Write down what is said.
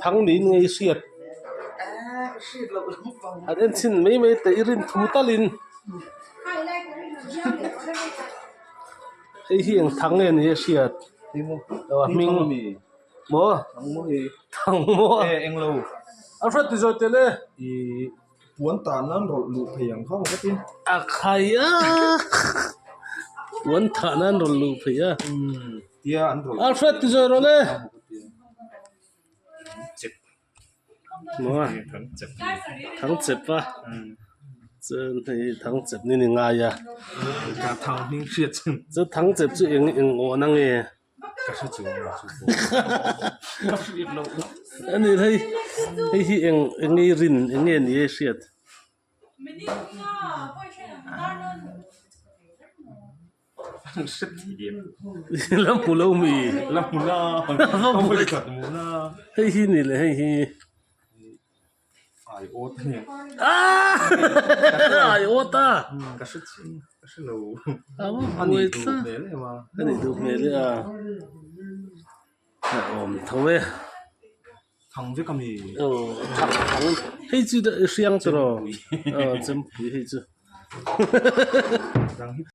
Thang niin nge i hriat? An en chhin mai mai teh i rin thu talin. Hei hi eng thang nge ni a hriat? A hming maw? Thang maw? A hriat ti zawi tel e. Puan tah nan rawlh luh phei ang kha maw ka ti. A khai a Puan tah nan rawlh luh phei a. Tia an rawlh. A hriat ti zawi rawlh e. Chep. Maw Thang chep. Thang chep a. Chuan hei thang chep ni ni ngai a. Ka thang hming hriat chu. Chu thang chep chu eng eng awhna nge? Ka hre chuang lo chu pawh. Ka hriat loh. Ani hei hei hi eng eng nge rin eng nge ni e hriat. La hmu lo mi. La hmu la. Hei hi ni le hei hi. Ai awt a ni. Ai awt a. Ka hre chiang ka hre lo. A nih duh hmel em a. A nih duh hmel e a. A awm tho e. Thang vek a mi. Aw thang thang hei chu hriang chu rawh. Aw chempui hei chu. Dang hi.